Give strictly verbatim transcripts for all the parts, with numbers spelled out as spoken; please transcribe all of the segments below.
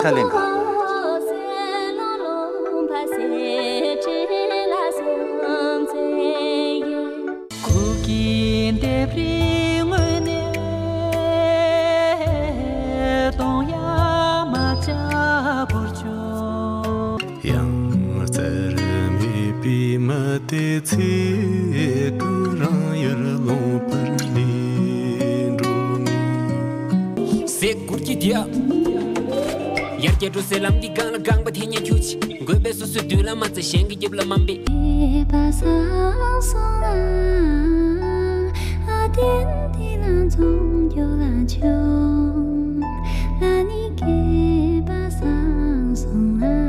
ཁ་ལེན་ག། གུ་གེ་ལྡེབས་རིས་ངོས་ནས་གདོང་ཡང་མ་བཅག་བུར་བྱུང་། ཡང་རྩལ་མེད་པའི་མ་དེ་ཚེ་གང་རང་ཡར་ལོངས་པར་ལེན་འགྲོ་ངེས། ཟས་གུར་གྱི་དེ། ཡར་རྒྱས་འགྲོ་སའི་ལམ་འདི་སྒང་ལ་རྐང་པ་དེ་ཉལ་ཁྱུག་ཅིག་དགོས་པའི་སོ་སོའི་མདུན་ལ་མ་ཚད་གཞན་གྱི་རྒྱབ་ལ་མ་འབད། ཨ་དེན་དེ་ལ་འཛོམས་རྒྱུ་ལ་བྱུང་། ཨ་ནི་སྐྱེས་པ་བཟང་སོང་ཨ།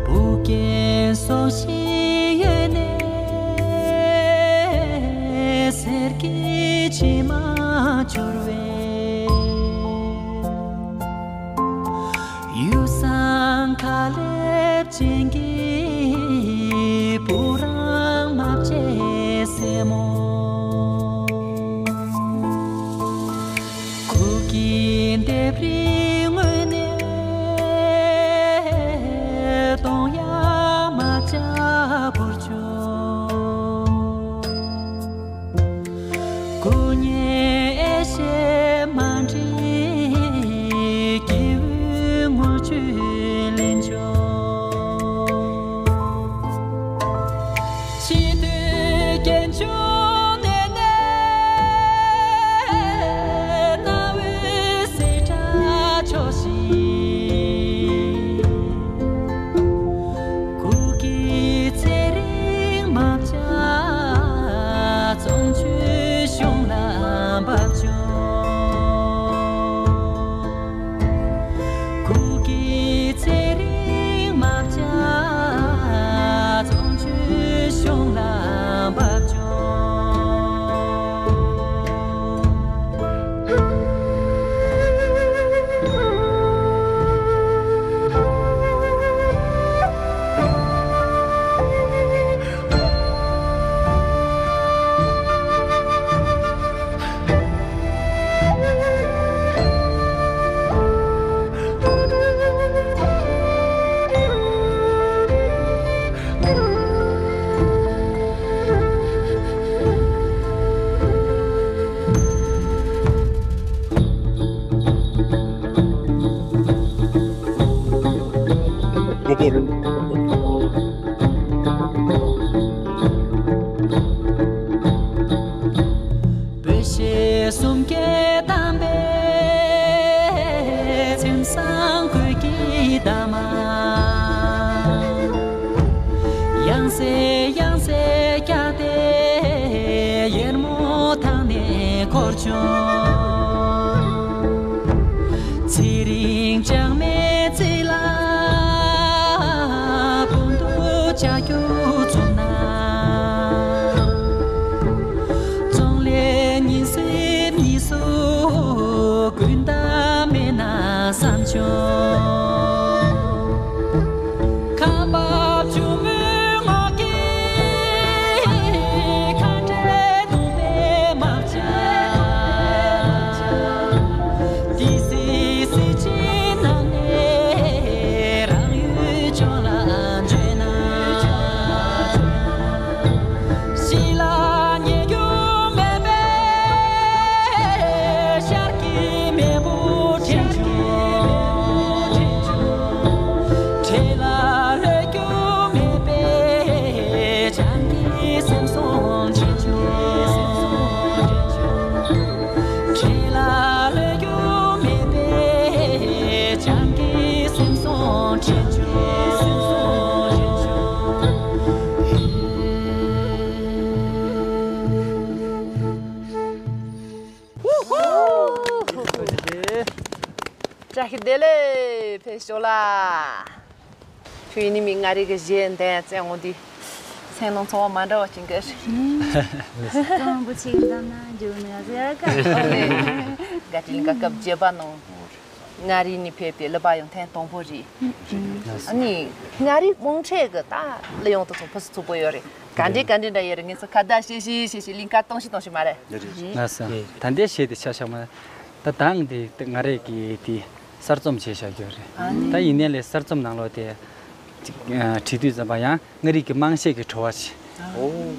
བུ་རྒན་སོགས་ཤིག་ཡོད་ནས་གསེར་གྱི་བྱེ་མ་འཕྱུར་བའི། ཡུགས་སང་ཁ་ལེབ་ཅན་གྱི་བུ་རང་མ་བྱེད་སེ་མོ། གུ་གེ་ལྡེབས་རིས་ངོས་ནས་གདོང་ཡང་མ་བཅག་བུར་བྱུང་། སྐུ་ངལ་ཨེ་ཤེས་མ་འདྲིས་སྐྱེ་བོའི་ངུ་བཅུད་ལེན་ཆོག་ཕྱི་དུས་རྒྱན་ཆུང་ནས་ནས་རྣ་བའི་སེར་སྐྲ་ཆོག་ཤིང་། གུ་གེ་ཚེ་རིང་མ་བྱ་ཙོང་ཆུའི་གཞུང་ལ་འབབ་བྱུང་། གུ་གེ་ཚེ་རིང་མ་བྱ་ཙོང་ཆུའི་གཞུང་ལ་འབབ་བྱུང་། བོད་གཞས་གསུམ་ཀའི་གཏམ་དཔེ། ཚེམས་བཟང་གོས་ཀྱི་འདབ་མ། ཡང་སེ་ཡང་སེ་བཀྱགས་ཏེ་ཡར་མོ་ཐང་ནས་འཁོར་བྱུང་། ཚེ་རིང་ལྕང་མའི་རྩེ་ལ་སྤུན་ཏོག་བཅའ་རྒྱུ་བཙུགས་ན། ཙོང་ལས་ཉིན་སྲིབ་གཉིས་སུ་དགུན་ཟླ་མེད་ན་བསམ་བྱུང་། ཁ་འབབ་ཆུ་མོའི་ངོགས་ཀྱི་ཁ་འབྲལ་དུ་མེད་མ་བྱ། ཏི་སི་སི་ཅི་ནང་ནས་རང་ཡུལ་ཕྱོགས་ལ་འབྱོན་ན། ཤི་ལ་ཉེ་རྒྱུ་མེད་པའི་ཤར་གྱི་མེས་པོ་དྲན་བྱུང་། བྲེལ་ལ་ལྷོད་རྒྱུ་མེད་པའི་བྱང་གི་སེམས་སོང་དྲན་བྱུང་། བྲེལ་ལ་ལྷོད་རྒྱུ་མེད་པའི་བྱང་གི་སེམས་སོང་དྲན་བྱུང་། བཀྲ་ཤིས་བདེ་ལེགས་ཕེབས་ཤོག་ལ། ཁྱོད་ཡིན་ནི་མི་མངའ་རིས་ཀྱི་གཞས་འདོན་བཙལ་འོང་དུས། སེམས་ནང་ཚོར་བ་མ་འདྲ་བ་ཅིག་འགའ་རེད། སྤྲང་པོ་ཆེ་གི་འཛམ་ལ་འགྱུར་ནས་ཟེར་ག་དགའ་སྤྲོའི་ལས་ཀ་སྐབས་བརྒྱད་པ་ནང་མངའ་རིས་ནས་ཕེབས་ཏེ་ལི་པ་ཡང་ཐེངས་དང་པོ་རེད། ཨ་ནི་མངའ་རིས་དམངས་ཁྲོད་ཀྱི་ད་གླུ་དབྱངས་དེ་ཚོ་ཕུན་སུམ་ཚོགས་པོ་ཡོད་རེད། ག་འདྲས་ག་འདྲས་འདྲ་ཡོད་རེད། ངས་ཚོ་ཁ་བརྡ་བྱེད་བྱེད་བྱེད་བྱེད་གླིང་ག་གཏོང་ཤི་གཏོང་ཤི་མ་རེད། ལགས་སོ། ད་འདྲས་བྱས་ཏེ་ཆ་བཞག་མ། ད་ད་ང་དེ་ང་རེ་གི་དེ་གསར་རྩོམ་བྱས་བཞག་རྒྱུ་རེད། ད་ཡིན་ནའི་ལས་གསར་རྩོམ་ནང་ལོགས་དེ་ཅིག་བྲིས་དུས་ཙམ་པ་ཡང་མངའ་རིས་ཀྱི་དམངས་གཞས་ཀྱི་བྲོ་བ་ཞིག་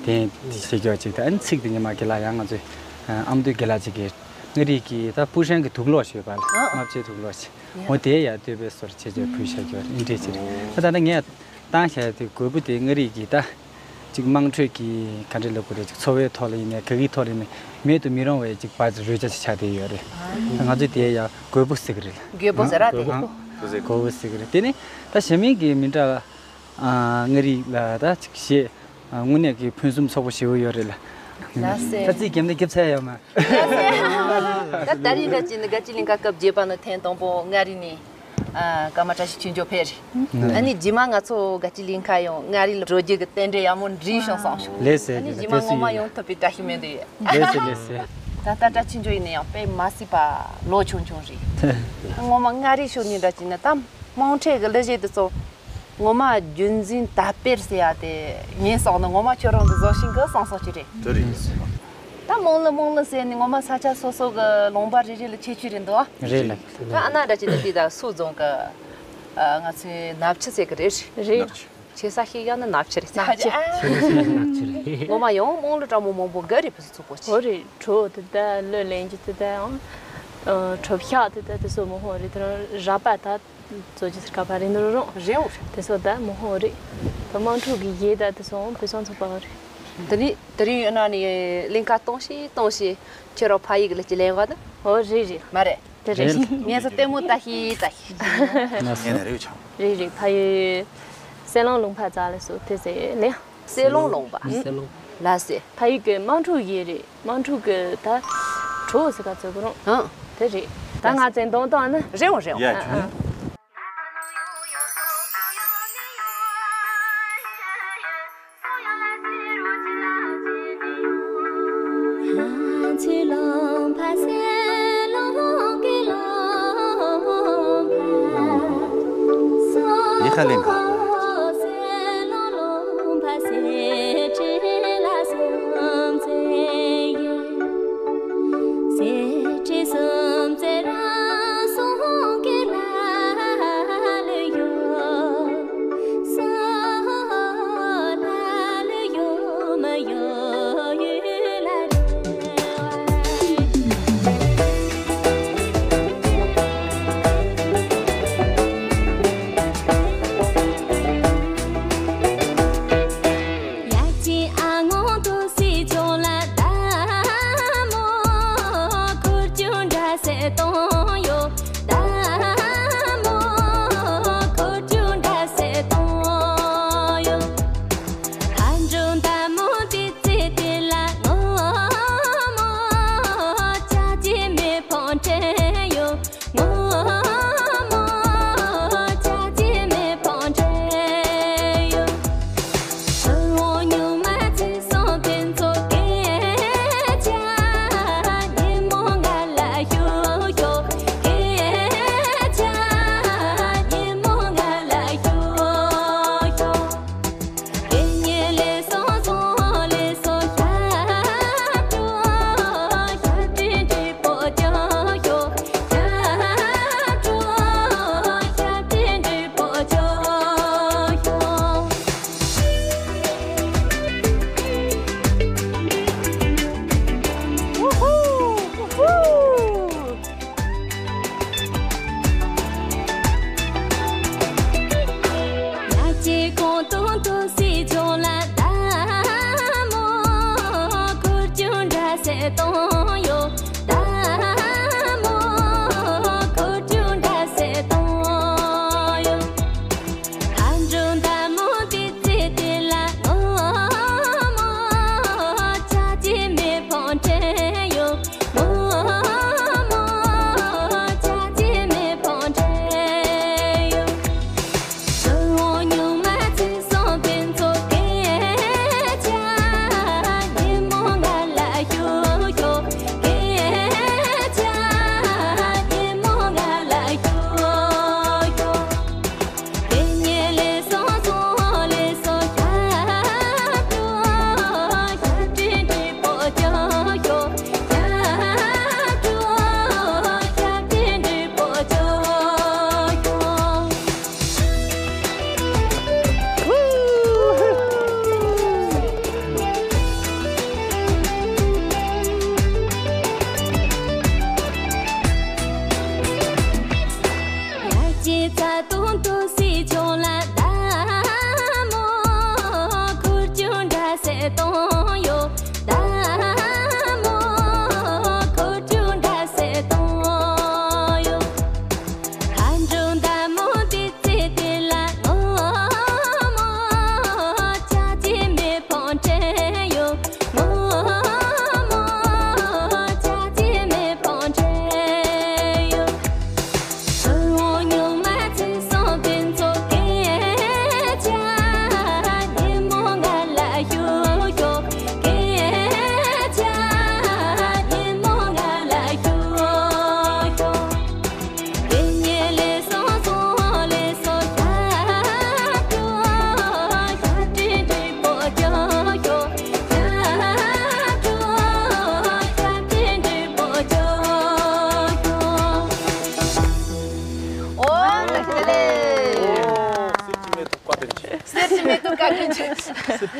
དེ་བྱེད་རྒྱུ་ཅིག་ད་ཨ་ནི་ཚིག་དེ་ཉི་མ་དགེ་ལགས་ཡང་ང་ཚོའི་ཨ་མདོའི་དགེ་ལགས་ཅིག་གིས་མངའ་རིས་ཀྱི་ད་སྤུ་ཧྲེང་གི་དུག་སློག་ཞེས་པ་ལ་ལྔ་བཅུའི་དུག་སློག་ཞིག་འོ་དེ་ཡང་བསྟོད་པའི་སོར་ཆེ་ཆེ་ཕུལ་བཞག་རྒྱུ་རེད། འདྲ་ཅིག་རེད། ད་ད་ནི་ངས་བཏང་བཞག་དེ་དགོས་པོ་དེ་མངའ་རིས་ཀྱི་ད། ཅིག་དམངས་ཁྲོད་ཀྱི་ག་འདྲ་ལབ་དགོས་རེད། ཅིག་འཚོ་བའི་ཐོག་ལ་ཡིན་ནའི་ག་གི་ཐོག་ལ་ཡིན་ནའི་མེད་དུ་མི་རུང་བའི་ཅིག་བར་རོལ་ཆ་ཞིག་ཆགས་བསྡད་ཡོད་རེད། ང་ཚོས་དེ་ཡང་རྒོད་པོ་ཟེར་གི་རེད། རྒོད་པོ་ཟེར་ར་དེ། རྒོད་པོ་ཟེར་གི་རེད། དེ་ནི་ད་གཞན་མིན་གྱི་མི་འདྲ་བ། མངའ་རིས་ལ་ད་ཅིག་བཤད། དངོས་གནས་ཀྱི་ཕུན་སུམ་ཚོགས་པོ་ཞེ་པོ་ཡོད་རེད་ལ། ལགས་སེ། ད་རྩིས་རྒྱབ་ན་རྒྱབ་ཚར་ཡོད་མ། ད་ད་རིང་ད་ཅི་ནི་དགའ་སྤྲོའི་གླིང་ག་སྐབས་བརྒྱད་པ་ནི་ཐེངས་དང་པོ་མངའ་རིས་ནས་ཨ་ཀརྨ་བཀྲ་ཤིས་ཆོས་འབྱོར་ཕེབས་རེད། ཨ་ནི་རྗེས་མ་ང་ཚོ་དགའ་སྤྲོའི་གླིང་ག་ཡང་མངའ་རིས་ལ་འགྲོ་རྒྱུ་གི་རྟེན་འབྲེལ་ཡག་མོ་འགྲིག་བྱུང་བསམ་བྱུང་། ལགས་སེ། ཨ་ནི་རྗེས་མ་ངོ་མ་ཡོང་ཐུབ་པའི་བཀྲ་ཤིས་སྨོན་འདུན་ཡོད། ལགས་སེ་ལགས་སེ། ད་ལྟ་བཀྲ་ཆོས་འབྱོར་ཡིན་ན་ཡང་དཔེ་མ་སྲིད་པ་ལོ་ཆུང་ཆུང་རེད། ངོ་མ་མངའ་རིས་ཕྱོགས་ནས་འདྲ་བྱས་ན་ད་དམངས་ཁྲོད་ཀྱི་གླུ་གཞས་དེ་ཚོ། ངོ་མ་རྒྱུན་འཛིན་དར་སྤེལ་ཟེར་ཡ་དེ་ཉན་སོང་ན་ངོ་མ་ཁྱོད་རང་གི་བཟོ་ཤིང་གི་སང་སང་ཅི་རེད། དེ་རེད། ད་དམངས་གླུ་དམངས་གླུ་ཟེར་ནས་ངོ་མ་ས་ཆ་སོ་སོ་གི་ལུང་པ་རེ་རེ་ལ་ཁྱད་ཆོས་རེ་འདུག་ཨ། རེད་ལ། ད་ཨ་ན་འདྲ་ཅིག་ནི་དེ་ད་སུ་རྫོང་གི་ཨ་ང་ཚོའི་ནབ་ཆུ་ཟེར་གི་རེད། རེད། ཆེ་ས་ཞིག་ཡང་ནི་ནབ་ཆུ་རེད། ནབ་ཆུ། ངོ་མ་ཡང་དམངས་གླུ་སྤྲང་མོ་མང་པོ་འགའ་རེ་ཕུན་སུམ་ཚོགས་པོ་ཆེ། འོ་རེད། བྲོ་དེ་ད་གླུ་ལེན་རྒྱུ་དེ་ད་ཡང་ཨ་བྲོ་ཕྱག་དེ་ད་དེ་སོ་མང་པོ་རེད། དེ་རང་ར་པ་ད། གཙོ་ཆེ་ཟེར་ཁ་པ་རེད་འདུག་རུང་། རེད་འོ། དེ་ཚོ་ད་མོ་ཧོ་རེད། ད་དམངས་ཁྲོད་ཀྱི་ཡེ་ད་དེ་ཚོ་ཕུན་སུམ་ཚོགས་པ་རེད། དེ་རིང་དེ་རིང་ཡོད་ན་ནི་གླིང་ག་གཏོང་ཤིག་གཏོང་ཤིག་ཁྱོད་རང་ཕ་ཡུལ་གྱི་ལ་ཅི་ལེན་བ་ད། ཨོ་རེད་རེད། མ་རེད། དེ་རེད། རེད། ངས་ཚོ་ལྟད་མོ་ལྟ་ཤིག་ལྟ་ཤིག་ངས་ནི་རེད་བྱུང་། རེད་རེད། ཕ་ཡུལ་སེ་ལོང་ལུང་པ་རྩ་ལ་སོ་དེ་ཟེར་ནས། སེ་ལོང་ལུང་པ། སེ་ལོང་། ལ་སེ། ཕ་ཡུལ་གྱི་དམངས་ཁྲོད་ཡེ་རེད། དམངས་ཁྲོད་ཀྱི་ད་གྲོགས་ཟེར་ག་ཚོད་གོ་རང་། ཨང་། དེ་རེད། ད་ང་ཚོའི་མདོང་དང་ནི། རེད་འོང་རེད་འོང་། ཡ་ཨ་ཨ། ཡེ་ཁ་ལེན་ག་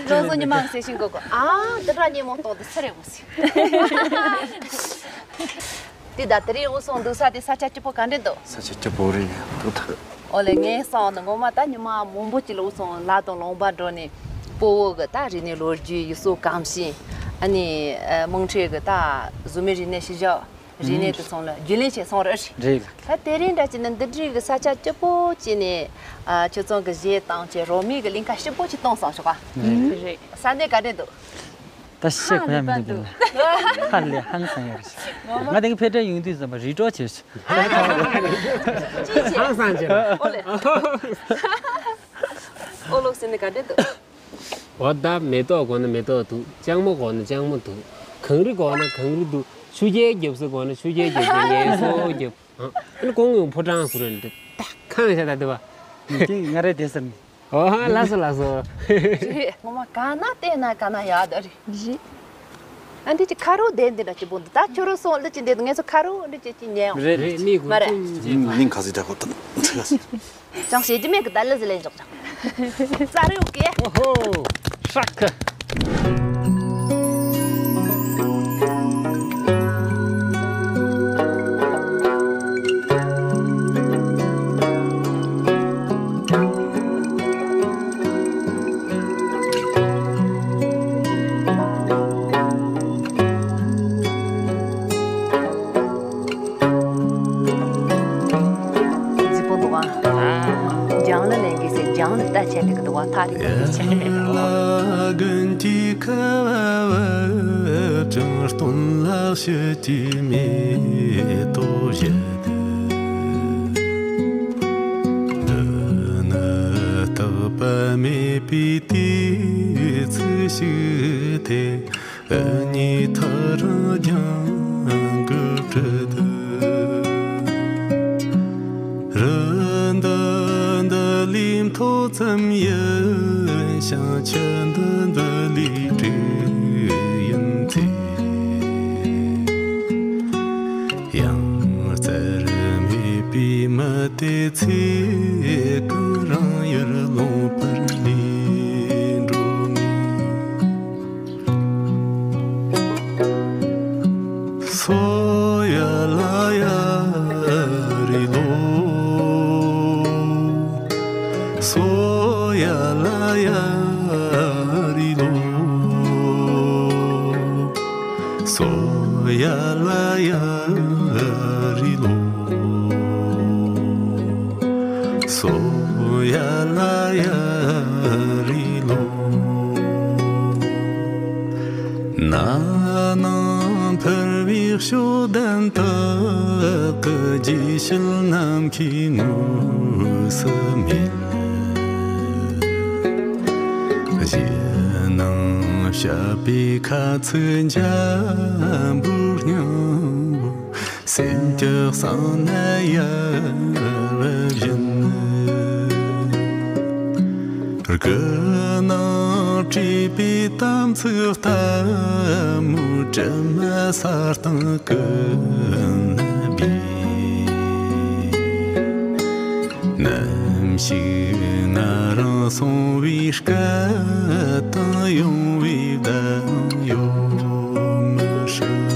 ལོ་སོ་ཉི་མ་གི་སེ་ཤིང་གོ་གོ། ཨ་འདི་འདྲ་ཉིན་མོ་གཏོང་དུ་སུ་རེད་མོ་སི། དེ་ད་དེ་རིང་འུ་སོང་འདུག་ས་དེ་ས་ཆ་སྐྱིད་པོ་ག་འདྲ་འདུག་ས་ཆ་སྐྱིད་པོ་རེད་འདུག་ད། ཨོ་ལེ། ངས་སོང་ནི་ངོ་མ་ད་ཉི་མ་མང་པོ་ཅིག་ལ་འུ་སོང་ལ་དང་ལུང་པ་འགྲོ་ནས་སྤོ་བོ་གི་ད་རིག་གནས་ལོ་རྒྱུས་ཡུལ་སྲོལ་གོམས་གཤིས། ཨ་ནི་དམངས་ཁྲོད་གི་ད་བཟོ་མི་རིག་གནས་ཤུལ་བཞག་རིག་གནས་དེ་ཚང་ལ་རྒྱུས་ལེན་བྱས་སོང་རེད། རེད་ལ། ད་དེ་རིང་འདྲ་ཅིག་ནི་འདི་འདྲའི་གི་ས་ཆ་སྐྱིད་པོ་ཅིག་ནས་ཨ་ཁྱོད་ཚང་གི་གཞས་བཏང་བྱས་རོལ་མོའི་གི་གླིང་ག་སྐྱིད་པོ་ཅིག་གཏོང་སོང་ཤོག་ཨ། རེད། ས་གནས་ག་འདྲ་འདུག་ཧ་ལས་པ་འདུག་ཧ་ལས་ཧང་སང་ཡ་རེད། ང་དེ་གི་ཕེབས་འབྲས་ཡོང་དུས་ཙམ་པ་རི་གྲོགས་བྱས་སོང་། ཧང་སང་བྱས་པ། ཨོ་ལེ། ཨོ་ལོག་ཟེར་ནས་ག་འདྲ་འདུག་འོ་ད་མེ་ཏོག་དགོས་ན་མེ་ཏོག་འདུག་ལྕང་མོ་དགོས་ན་ལྕང་མོ་འདུག་གངས་རི་དགོས་ན་གངས་རི་འདུག་ཆུ་རྐྱལ་རྒྱབ་ས་དགོས་ན་ཆུ་རྐྱལ་རྒྱབ་ས་ངལ་གསོ་རྒྱབ། ཨ་ནི་ཀོང་ངུ་ཕོ་བྲང་ཟུར་རེད་འདི་ད་ཁང་ཤ་ད་འདི་བ། དེ་ང་རེད་དེ་ཟེར་ནི། ཨོ་ལགས་སོ་ལགས་སོ། རེད། ངོ་མ་ག་ན་བལྟས་ན་ག་ན་ཡག་ད་རེད། རེད། ཨ་འདི་ཅི་ཁ་རོག་དེ་འདི་འདྲ་ཅི་པོ་འདི་ད་ཁྱོད་རོ་སོང་འདི་ཅི་འདི་ངས་སོ་ཁ་རོག་འདི་ཅི་ཅི་ཉན་ཡོང་། རེད་རེད། མི་མ་རེད། གླིང་ག་ཟིག་འདྲ་གོ་ད། ཅང་ཤེས་ཀྱི་མེད་གི་ད་ལི་ཟི་ལེན་འཇོག་ཅང་། ས་རེ་ཡོད་གི། ཨོ་ཧོ། ཧྲག་གི། རྫི་པོ་འདུག་ཨ། ལྗང་ལ་ལེན་གི་ཟེར་ལྗང་ལ་ལྟ་ཆེན་འདུག་འདུག་ཨ། ཐག་རིང་པོ་ཆེན་མེད་འདུག་ཨ། ལ་ཀུན་གྱི་ཁ་བ་བབ་ཅིང་སྟོན་ལ་ཤེས་ཀྱི་མེ་ཏོག་བཞད་དེ། འདི་ནི་རྟག་པ་མེད་པའི་དུས་ཚིགས་ཤིག་སྟེ། ཨ་ནི་ཐག་རིང་རྒྱང་གི་གྲི་དུ། རི་འདི་འདི་ལས་མཐོ་ཙམ་ཡིན་ཞིང་ཆུ་འདི་འདི་ལས་དྲག་ཡིན་ཚེ། ཡང་རྩར་མེད་པའི་མི་དེ་ཚེ་གང་རིང་ཡར་ལོངས་པར་ནི་འགྲོ་ངེས། སོ་ཡ་ལ་ཡ་རི་ལོ། སོ་ཡ་ལ་ཡ་རི་ལོ། སོ་ཡ་ལ་ཡ་རི་ལོ། སོ་ཡ་ལ་ཡ་རི་ལོ། ན་ནིང་ཕུར་བུའི་ཞོ་ལྡན་དག་གི་རྗེས་ཤུལ་ནམ་མཁའི་ངོས་སུ་མེད། གཞན་ནང་བཤད་པའི་ཁ་ཚིག་འཇམ་པོའི་སྙིང་པོ། སེམས་ཀྱི་གསང་ནས་ཡལ་བ་བཞིན། རྒུད་ནང་བྲིས་པའི་གཏམ་ཚིག་ལྟ་བུ་དྲི་མ་ས་སྟེང་ཀུན་ན་སྦས། ནམ་ཞིག་ང་རང་སོང་བའི་སྐད་དང་ཡོང་བའི་བརྡ་ཡང་ཡོད་མི་སྲིད།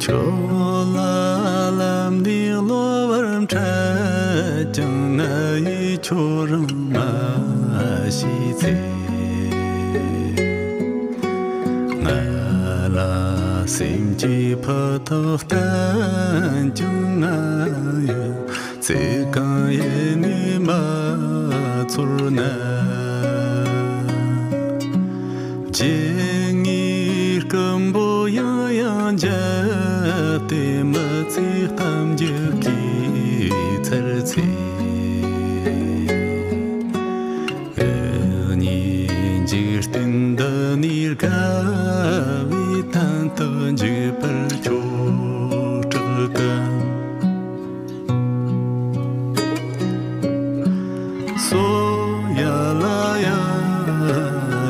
ཁྱོད་ལ་ལམ་འདི་གློ་བུར་འཕྲད་ཀྱང་ང་ཡིས་ཁྱོད་རང་མ་ཤེས་ཚེ། ང་ལ་སེམས་ཀྱི་ཕ་ཐོག་བསྟན་ཀྱང་ང་ཡི་ཚིག་རྐང་ཡེ་ནས་མ་ཚོར་ན། རྗེས་ངའི་རྐུན་པོ་ཡང་ཡང་འཇབ་སྟེ་མི་ཚེ་གཏམ་རྒྱུད་ཀྱི་ཚར་ཚེ། ངེད་གཉིས་འཇིག་རྟེན་འདི་ནས་དགའ་བའི་དོན་དུ་འཇིག་པར་ཁྱོད་སྐྲག་གམ། སོ་ཡ་ལ་ཡ་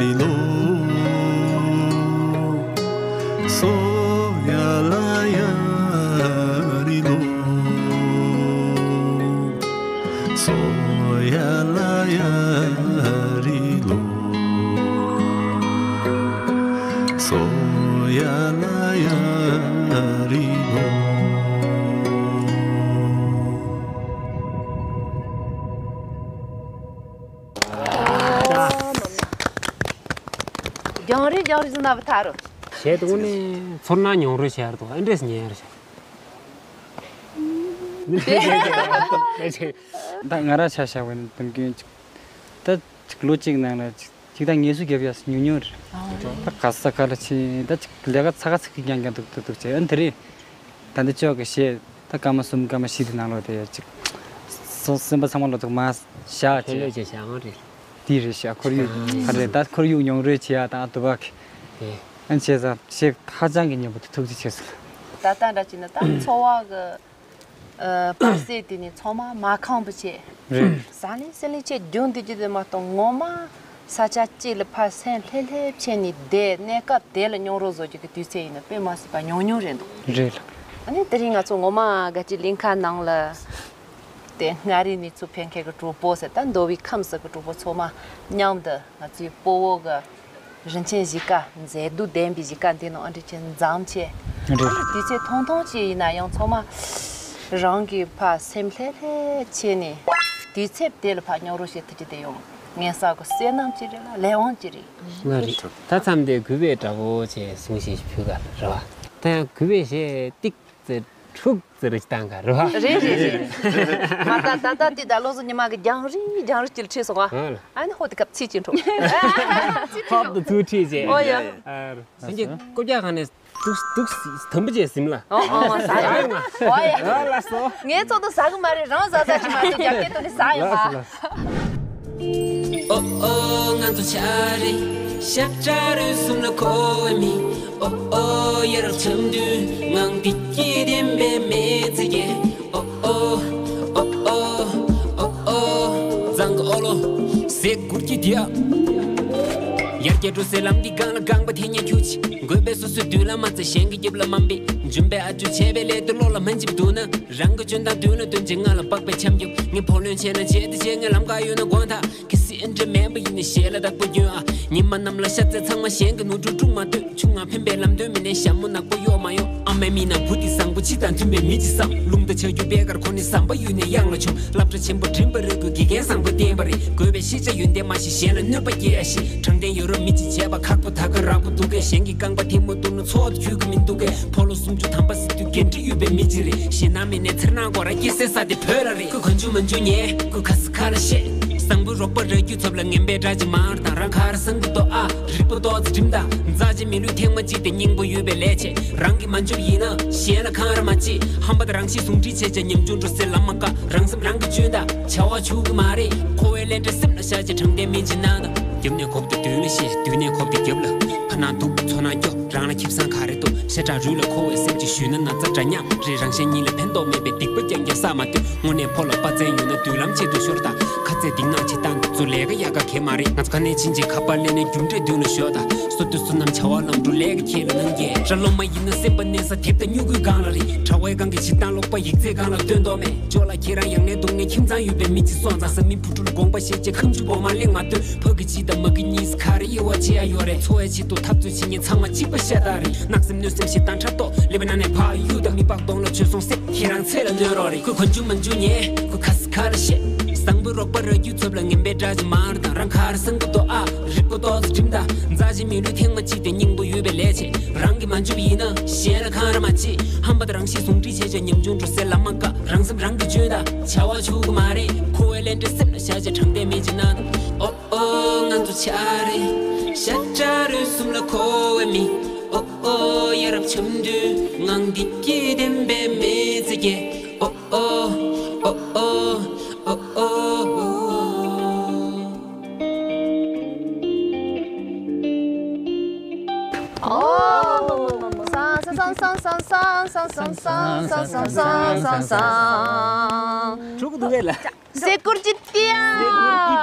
རི་ལོ། སོ་ཡ་ལ་ཡ་རི་ལོ། སོ་ཡ་ལ་ཡ་རི་ལོ། སོ་ཡ་ལ་ཡ་རི་ལོ། རྒྱང་རིང་རྒྱང་རིང་ཟིན་ན་བུ་ཐ་རུ། བྱས་འདུག་ནས་ཚོར་སྣང་མྱོང་རོལ་བྱས་འདུག་ཨ་འདྲས་ཉན་ཡར་བྱས། ད་ང་རང་ཆ་བཞག་པ་ཡིན་དོན་ཀུན་ཅིག་ད་ཅིག་ལོ་གཅིག་ནང་ལ་ཅིག་ཅིག་ད་ངལ་གསོ་རྒྱབ་ཡག་ཉུང་ཉུང་རེད། ད་ག་ས་ག་ལ་ཕྱིན་ད་ཅིག་ལས་ཀ་ཚ་ག་ཚ་གི་རྐྱང་རྐྱང་འདུག་འདུག་འདུག་བྱས་ཨ་འདི་རེད། ད་འདི་ཅོག་གི་བཤད་ད་སྐར་མ་གསུམ་སྐར་མ་བཞི་དེ་ནང་ལོགས་དེ་ཡ་ཅིག་སོ་སེམས་པ་ཚང་མ་ལོ་ཚོགས་མ་བཞག་ལྷོད་ལྷོད་བྱས་བྱས་ཨང་རེད། དེ་རེད་ཤག་ཁོར་ཡུག་ཨ་རེད་ད་ཁོར་ཡུག་མྱོང་རོལ་བྱེད་ཡ་དང་དུ་བ་གི་དེ་ཨན་བྱས་ཙང་ཞེ་ཧ་ཅང་གི་སྙན་པོ་དེ་ཐུགས་རྗེ་ཆེ་ཟེར། ད་ལྟ་འདྲ་བྱས་ན་ད་འཚོ་བ་གི་ཨ་པ་སེ་དེ་ནི་ཚང་མ་མ་ཁང་དུ་བྱས། རེད། ཟ་ལེན་ཟ་ལེན་བྱས་རྒྱུན་དུ་རྒྱུ་དེ་མ་གཏོགས་ངོ་མ་ས་ཆ་གཅིག་ལ་ཕར་སེམས་ལྷོད་ལྷོད་བྱས་ནས་བསྡད་གནས་སྐབས་དེ་ལ་མྱོང་རོལ་བཟོ་རྒྱུ་གི་དུས་ཚོད་ཡིན་ན་དཔེ་མ་སྲིད་པ་ཉུང་ཉུང་རེད་འདུག་རེད་ལ། ཨ་ནི་དེ་རིང་ང་ཚོ་ངོ་མ་དགའ་སྐྱིད་གླིང་ཁ་ནང་ལ་དེ་མངའ་རིས་ནས་ཚུར་ཕེབས་མཁན་གྱི་གྲོགས་པོ་ཟེར་ད་མདོ་དབུས་ཁམས་གསུམ་གྱི་གྲོགས་པོ་ཚང་མ་མཉམ་དུ་ང་ཚོའི་སྤོ་བོ་གི་རིན་ཆེན་གཞིས་ཀ་མཛེས་སྡུག་ལྡན་པའི་གཞིས་ཀ་འདི་ནང་ཨ་འདྲ་ཅན་འཛོམས་ཆེ། རེད། དུས་ཚོད་ཐུང་ཐུང་ཅིག་ཡིན་ན་ཡང་ཚང་མ་རང་གི་ཕ་སེམས་ལྷོད་ལྷོད་བྱས་ནས་དུས་ཚོད་དེ་ལ་ཕ་མྱོང་རོལ་བྱེད་ཐུབ་ཀྱི་དེ་ཡང་ངན་ས་གི་བསོད་ནམས་ཅིག་རེད་ལ་ལས་དབང་ཅིག་རེད། ང་རེད། ད་མཚམས་དེ་གུས་པའི་དགྲ་བོ་ཆེ་གསུང་བཤད་ཞིག་ཕུལ་ག་རེད་བ། ད་ཡང་གུས་པའི་ཞེས་ཏིག་ཙེ་ཁྲུག་ཙེ་རེ་བཏང་ག་རེད་བ། རེད་རེད་རེད། མ་ད་ད་ད་དེ་ད་ལོ་སོ་ཉི་མ་གི་རྒྱང་རིང་རྒྱང་རིང་ཅིག་ཁྲིད་སོང་བ། ཨ་ནི་ཧོ་དེ་སྐབས་ཚིག་ཅིག་འཕྲོ། ཧོབ་ཏུ་ཚུར་ཁྲིད་བྱས། ཨོ་ཡ། སེང་གེ་རྐུབ་བཀྱག་གང་ནས་སྡུག་སྡུག་དམ་པོ་བྱས་ཟིན་ལ། ཨོ་ཨོ་ཟ་ཡོང་། ཨོ་ཡ། ལ་སོ། ངའི་ཚོགས་འདུ་ཟ་གི་མ་རེད་རང་ཟ་ཟ་ཅིག་མ་ཚོ་རྒྱབ་སྐྱེལ་ཐོག་ནས་ཟ་ཡོང་ཨ། ཨོ་ཨོ་ང་ཚོ་ཆ་རེད་ཤ་ཁྲག་རུས་གསུམ་ལ་མཁོ་བའི་མི། ཨོ་ཨོ་ཡ་རབས་འཆམ་མཐུན་ངང་བདེ་སྐྱིད་ལྡན་པའི་མི་ཚེ་སྐྱེལ། ཨོ་ཨོ་ཨོ་ཨོ་ཨོ་ཨོ་གཙང་གི་ཨོ་ལོ་ཟེ་གུར་གྱི་དེ་ཡ། ཡར་རྒྱས་འགྲོ་སའི་ལམ་འདི་སྒང་ལ་རྐང་པ་འཐེན་ཉན་ཁྱུ་ཆེ། དགོས་པའི་སོ་སོའི་མདུན་ལ་མ་རྩེ་གཞན་གྱི་རྒྱབ་ལ་མ་འབད། འཇོན་པའི་ཨ་ཇོ་བྱས་པའི་ལས་དེ་བློ་ལ་མ་འཇིབ་འདུག་ན། རང་གི་འཇོན་ཐང་མདུན་ལ་སྟོན་བྱེད་ང་ལ་དཔག་པའི་འཆམ་རྒྱུ། ངས་ཕོ་ལོན་བྱས་ན་བྱས་དེ་བྱས་ངའི་ལམ་ཁ་ཡོད་ན་དགོངས་དག་གལ་སྲིད་ཨེ་འདྲ་མེད་པ་ཡིན་ན་ཞལ་ལ་བདག་པོ་སྐྱོན་ཨ། ཉི་མ་གནམ་ལ་ཤ་ཚའི་ཚང་མ་གཞན་གྱི་ནོར་འཁྲུལ་དཀྲུག་མ་སྡོད། ཆུང་ང་འཕེན་པའི་ལམ་སྟོན་མི་ནས་ཞྭ་མོ་ནག་པོ་གཡོག་མ་གཡོག་ཨ་མའི་མིག་ནང་བུ་འདི་བཟང་པོ་ཕྱི་དང་མཐུན་པའི་མི་ཅིག་བསམ། རླུང་རྟ་ཆག་རྒྱུ་པའི་ཁར་ཁོ་ནི་ཟམ་པ་ཡུལ་ནས་གཡང་ལ་མཆོང་། སློབ་གྲྭ་ཆེན་པོ་འགྲིམ་པ་རེད་དགོས་དགེ་རྒན་བཟང་པོ་བསྟེན་པ་རེད། དགོས་པའི་ཤེས་བྱ་ཡོན་ཏན་མ་ཤེས་གཞན་ལ་གནོད་པ་སྐྱེལ་ཡ་ཤེས། དྲང་བདེན་ཡོད་རབས་མི་གཅིག་བྱས་པ་ཁག་པོ་ད་ག་རག་པོ་འདུག་གས། གཞན་གྱི་རྐང་པ་ཐལ་མོ་གཏུག་ན་ཚོགས་དེ་འཁྱུད་གི་མི་འདུག་གས། ཕོ་ལོ་སུམ་ཅུ་ཐམ་པ་ཟེར་དུས་འགན་འཁྲི་ཡོད་པའི་མི་གཅིག་རེད། ཞེད་སྣང་མེད་ནས་ཚེར་སྣང་སྒོ་ར་སྐྱེ་སའི་ས་དེ་བོད་ལ་རེད། ཁོས་གང་བྱུང་མ་བྱུང་ཉལ་ཁོས་ཁ་ས་ཁ་ལ་བཤད། བཟང་པོའི་རོགས་པ་རག་རྒྱུ་ཚབ་ལ་ངན་པའི་དགྲ་ཅིག་མང་རུ་དང་རང་ཁ་ར་སང་གི་ཏོ་ཨ། རིག་པ་ཏོག་ཙེ་སྒྲིམ་དང་། མཛའ་ཅན་མི་ལུས་ཐེངས་མ་གཅིག་དེ་སྙིང་པོ་ཡོད་པའི་ལས་བྱེད། རང་གིས་མ་འཇོབ་ཡིན་ན་གཞན་ལ་འཁང་ར་མ་བྱེད། ཧམ་པ་དང་རང་གཤིས་ཟུང་འབྲེལ་བྱས་བྱས་ཉམ་ཆུང་འགྲོ་སའི་ལམ་མ་བཀག་རང་སེམས་རང་གིས་གཅུན་དང་། བྱ་བ་ཆུག་གི་མ་རེད། འཁོར་བའི་ལས་འབྲས་སེམས་ལ་བཞག་བྱས་དྲང་བདེན་མིན་གྱི་སྣང་དང་། རྒྱབ་ནས་གོབ་དེ་མདུན་ལ་བཤད། མདུན་ནས་གོབ་དེ་རྒྱབ་ལ། ཕར་ནང་འདུག་ཚུར་ནང་སྐྱོ། རང་ལ་ཁེ་བཟང་ག་རེ་འདུག་ཤ་ཁྲག་རུས་ལ་མཁོ་བའི་སེམས་ཀྱི་ཞུས་ན་ན་ཚ་འདྲ་མཉམ་རེད། རང་གཞན་གཉིས་ལ་ཕན་ཐོགས་མེད་པའི་སྡིག་པ་རྐྱང་རྐྱང་བསགས་མ་སྡོད། དངོས་གནས་ཕོ་ལ་དཔའ་རྩལ་ཡོད་ན་མདུན་ལམ་ཆེད་དུ་ཤོར་དང་། ཁ་ཚད་སྡིག་ནག་བྱེད་སྟངས་འདི་ཚོ་ལས་ཀ་ཡག་ག་གས་མ་རེད། ང་ཚོ་ཁ་ནས་ཕྱིན་ཆད་ཁ་པར་ལེན་ནས་རྒྱུ་འབྲས་མདུན་ལ་ཤོག་དང་། བསོད་བདེ་བསོད་ནམས་བྱ་བ་ལམ་འགྲོ་ལས་ཀ་ཁྱེད་ལ་གནང་གས། ར་ལོ་མ་ཡིན་ན་སེམས་པ་གནས་ས་དེབ་དང་སྨྱུ་གུའི་སྒང་ལ་རེད། གྲྭ་བའི་སྒང་གི་བྱེད་སྟངས་ཀློག་པ་ཡིག་ཚད་སྒང་ལ་སྟོན་མདོག་མེད། ཅོག་ལ་ཁྱེད་རང་ཡག་ནས་སྡུག་ནས་ཁྱིམ་ཚང་ཡོད་པའི་མི་གཅིག་སོང་ཙང་། བཟའ་མི་བུ་ཕྲུག་ལ་དགོངས་པ་བཞེས་བྱས་ཁ་མཆུ་སྦོམ་མ་གླེང་མ་སྡོད། ཕ་གི་གཅིག་དང་མ་གི་གཉིས་ག་རེ་དབྱེ་བ་ཕྱེ་ཡ་ཡོད་རེད། འཚོ་བའི་ཆེད་དུ་འཐབ་རྩོད་བྱེད་མཁན་ཚང་མ་གཅིག་པ་ཤ་སྟག་རེད། གནག་སེམས་གནོད་སེམས་ཞེ་སྡང་ཕྲག་དོག་ལེ་བའི་ནང་ནས་ཕ་གཡུག་དང་། མི་ལྤགས་གདོང་ལ་བྱོལ་སོང་ཟེར་ཁྱེད་རང་ཚེ་ལ་གནོད་རོགས་རེད། ཁོས་གང་བྱུང་མ་བྱུང་ཉལ་ཁོས་ཁ་ས་ཁ་ལ་བཤད། བཟང་པོའི་རོགས་པ་རག་རྒྱུ་ཚབ་ལ་ངན་པའི་དགྲ་ཅིག་མང་རུ་དང་། རང་ཁ་ར་སང་གི་ཏོ་ཨ། རིག་པ་ཏོག་ཙེ་སྒྲིམ་དང་། ལུས་ཐེངས་མ་གཅིག་དེ་སྙིང་པོ་ཡོད་པའི་ལས་བྱེད། རང་གིས་མ་འཇུབ་ཡིན་ན་གཞན་ལ་འཁང་ར་མ་བྱེད། ཧམ་པ་དང་རང་གཤིས་ཟུང་འབྲེལ་བྱས་བྱས་ཉམ་ཆུང་འགྲོ་སའི་ལམ་མ་བཀག་རང་སེམས་རང་གིས་བཅོས་དང་བྱ་བ་ཆོག་གི་མ་རེད། འཁོར་བའི་ལས་འབྲས་སེམས་ལ་བཞག་བྱས་དྲང་བདེན་མེད་ཅིག་ན། ཨོ་ཨོ་ང་ཚོ་ཆ་རེད། ཤ་ཁྲག་རུས་གསུམ་ལ་འཁོར་བའི་མི། ཨོ་ཨོ་ཡ་རབས་འཆམ་མཐུན་ངང་བདེ་སྐྱིད་ལྡན་པའི་མི་ཚེ་སྐྱེལ། ཨོ་ཨོ་ཨོ་ཨོ་ཨོ་ཨོ། ཨོ། སང་སང་སང་། ཕྲུ་གུ་འདུག་གས་ལ། ཟས་གུར་གྱི་ཏི་ཡ།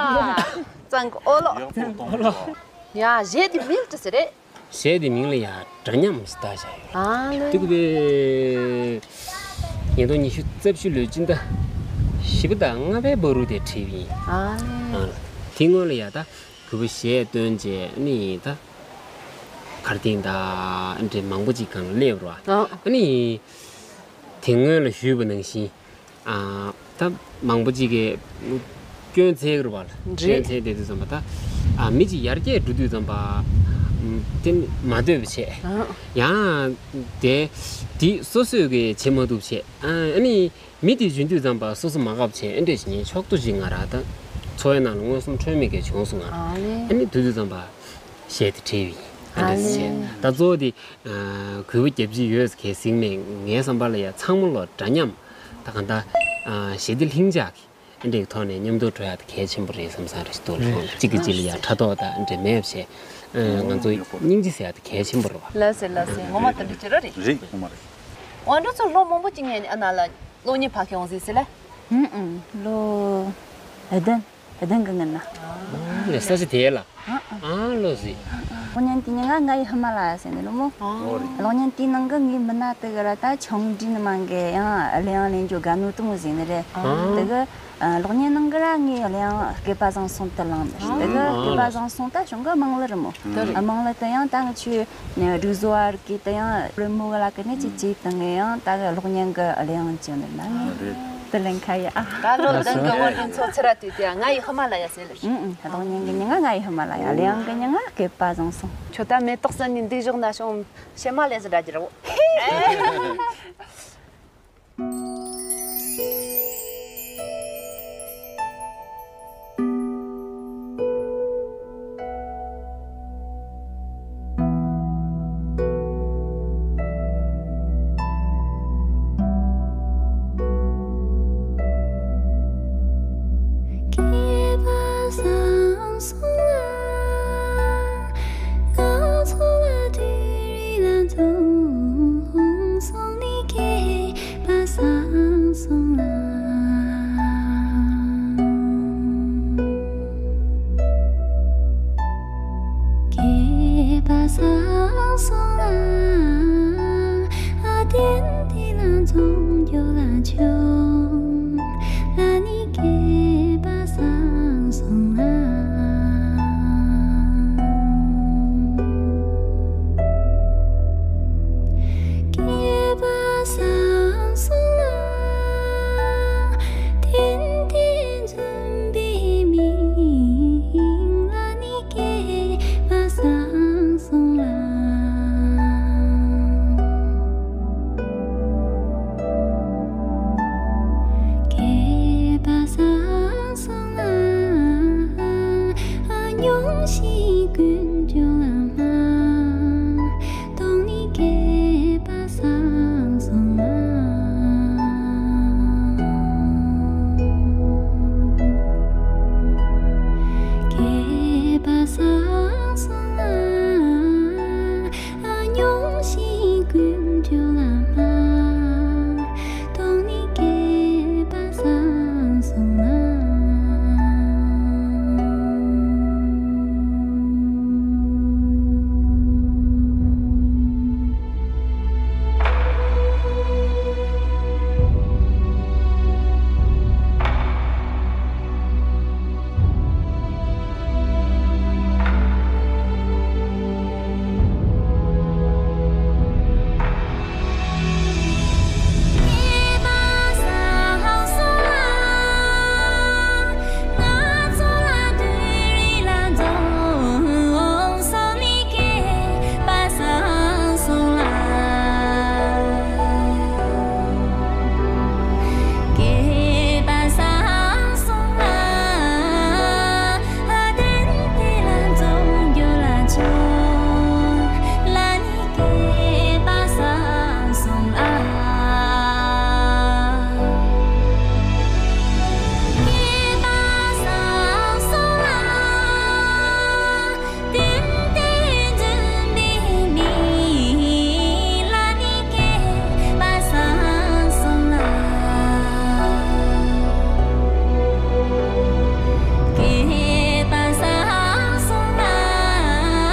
གཙང་གི་ཨོ་ལོ། ཡག་པོ་གཏོང་རོགས། ཡ་གཞས་དེ་མིང་ཅི་ཟེར་རེད། གཞས་དེ་མིང་ལ་ཡ་འདྲ་མཉམ་ཟེར་བཏགས་བཞག་ཡོད། ཨ་ལེ། དེ་གུ་བའི། ཉིས་སྟོང་ཉི་ཤུ་རྩ་བཞི་ལོའི་སྤྱི་ཟླ་བཞི་པ་དང་ལྔ་པའི་བར་དུ་དེ་བྲིས་པ་ཡིན། ཨ་ལེ། ཨ་ལེ། དེ་སྔོན་ལ་ཡ་ད་གུ་བ་གཞས་བཏོན་རྗེས་ནི་ད་གར་སྟེང་ད་འདྲེ་མང་པོ་ཅིག་སྒང་ལ་སླེབས་རོགས། ཨ་ནི་དེ་སྔོན་ལ་ཞུས་པ་ནང་བཞིན། ཨ། ད་མང་པོ་ཅིག་གིས་སྐྱོན་འཚོལ་གི་རེད་པ། རེད། སྐྱོན་འཚོལ་བསྡད་དུས་ཙམ་པ་ད། ཨ། མི་གཅིག་ཡར་རྒྱས་འགྲོ་དུས་ཙམ་པ། ཨམ། དེ་མ་འདོད་པ་བྱས། ཨ། ཡང་དེ་དེ་སོ་སོས་གི་བྱེད་མ་ཐུབ་བྱས། ཨ། ཨ་ནི་མི་དེ་འཇོན་དུས་ཙམ་པ་སོ་སོ་མ་དགའ་བ་བྱས། ཨ་འདྲས་ཞིག་ངས་ཕྱོགས་བསྡུ་ཅིག་ང་རང་ད་འཚོ་བའི་ནང་ལ་མངོན་སུམ་ཁྲོལ་མེད་ཀྱི་བྱུང་སོང་ང་། ཨ་ནི། ཨ་ནི་དེ་དུས་ཙམ་པ། གཞས་དེ་བྲིས་པ་ཡིན། ཨ་འདྲས་བྱས། ཨ་ནི། ད་གཙོ་བོ་དེ། ཨ། གུས་པ་རྒྱབ་ཀྱི་ཡོད་ཟེར་གང་གཟིགས་མེད། ངའི་བསམ་པ་ལ་ཡ་ཚང་མ་ལོ་འདྲ་མཉམ། ད་གང་ལྟར། ཨ། གཞས་འདི་ལྷིང་འཇགས་ཀྱི་ཨ་འདྲའི་ཐོག་ནས་མཉམ་དུ་འགྲོ་ཡག་དེ་གལ་ཆེན་པོ་རེད་བསམ་བསམ་རེ་ཞིག་འདུག་ལ། ཁོང་གཅིག་གིས་གཅིག་ལ་ཡ་ཕྲག་དོག་དང་འདྲ་མེད་བྱས། ཨ། ང་ཚོ་སྙིང་རྗེ་ཟེར་ཡག་དེ་གལ་ཆེན་པོ་རེད་བ། ལགས་སེ་ལགས་སེ། ངོ་མ་དེ་འདྲ་བྱེད་རོགས་རེད། རེད། ངོ་མ་རེད། ཨ། འགྲོ་ཚོ་ལོ་མང་པོ་ཅིག་ངས་ཨ་ན་ལ་གློག་བརྙན་ཕབ་མཁན་འོང་ཟིག་ཟེར་ལ། ཧུམ། ཨུམ། ལོ་བདུན། བདུན་གི་སྔོན་ན། ཨ་ནི་ས་ཆ་དེ་ལ། ཨ། ཨ། ལོ་ཟིག་གློག་བརྙན་དེ་ཉིན་ང་ང་ཡི་ཧི་མ་ལ་ཡ་ཟེར་ནི་ལོ་མོ། ཨ། གློག་བརྙན་དེའི་ནང་གི་ངའི་མི་སྣ་དེ་གི་ར་ད་ཆུང་འདྲིས་ནི་མ་འགའ་ཡང་གླེང་གླེང་རྒྱུ་དགའ་ནོ་དུ་མོ་ཟིག་ནི་རེད། ཨ། དེ་གི་གློག་བརྙན་ནང་གི་ར་ངའི་གླེང་སྐལ་པ་བཟང་སོང་དུ་བླངས་ནི་རེད། དེ་གི་སྐལ་པ་བཟང་སོང་ད་གཞུང་གི་དམངས་གླུ་རེད་མོ། དེ་རེད། དམངས་གླུ་དེ་ཡང་ད་ང་ཆུ་སྒྲིག་བཟོ་བ་རིག་གི་དེ་ཡང་རི་མོ་གི་ལ་ཀི་ནས་ཅི་ཅི་དང་ངས་ཡང་ད་གི་གློག་བརྙན་གི་གླེང་བྱས་ནི་ན་ངས་དེ་ལེན་ཁ་ཡ། ཨ། ད་ལོ་བདུན་གི་དབང་འབྲིང་ཚོ་ཚེ་ར་དུས་དེ་ང་ཡི་ཧི་མ་ལ་ཡ་ཟེར་ལེ། ཨུ་ཨུ། གློག་བརྙན་གི་ཉིན་ང་ང་ཡི་ཧི་མ་ལ་ཡ། གླེང་གི་ཉིན་ང་སྐལ་པ་བཟང་སོང་། ཁྱོད་ད་མེ་ཏོག་སོན་ནི་འདུག་ཞོག་ན་ཤོང་། ཕྱེ་མ་ལས་སུ་འདྲ་གྱི་རོ། སྐལ་པ་བཟང་སོང་ལ། ང་ཚོ་ལ་དུས་རིང་ལ་འཛོམས་སོང་ནི། སྐལ་པ་བཟང་སོང་ལ། སྐལ་པ་བཟང་སོང་ལ། ཨ་དེན་དེ་ལ་འཛོམས་རྒྱུ་ལ་བྱུང་ལ་ནི། སྐལ་པ་བཟང་སོང་ལ།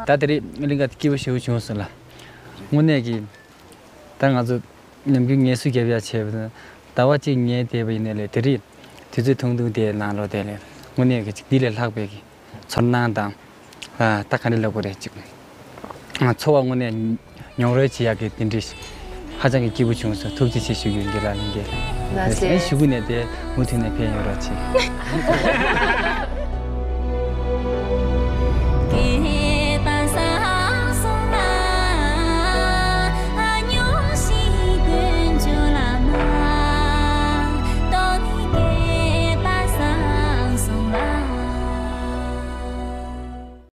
ད་དེ་རིང་གླིང་ག་དེ་སྐྱིད་པོ་ཞེ་པོ་བྱུང་སོང་ལ། དངོས་གནས་ཀྱི། ད་ང་ཚོ་ནམ་རྒྱུན་ངལ་གསོ་རྒྱབ་ཡ་བྱས་པ་དང་ཟླ་བ་གཅིག་ཉལ་བསྡད་པ་ཡིན་ནའི་ལས་དེ་རིང་དུས་ཚོད་ཐུང་ཐུང་དེ་ནང་ལོགས་དེ་ལས་དངོས་གནས་ཀྱི་ཅིག་འདི་ལས་ལྷག་པའི་གི་ཚོར་སྣང་དང་། ཨ། ད་ག་འདྲ་ལབ་དགོས་རེད་ཅིག་ཨ། འཚོ་བ་དངོས་གནས་མྱོང་རོལ་བྱེད་ཡག་གི་དེ་འདྲའི་ཧ་ཅང་གི་སྐྱིད་པོ་བྱུང་སོང་། ཐུགས་རྗེ་ཆེ་ཞུ་རྒྱུ་ཡིན། དགེ་ལགས་ལྷན་རྒྱས། ལགས་སེ། ཨེ། གཞུག་གུ་ནས་དེ་མུ་མཐུད་ནས་ཕེབས་ཡོང་རོགས་གྱིས།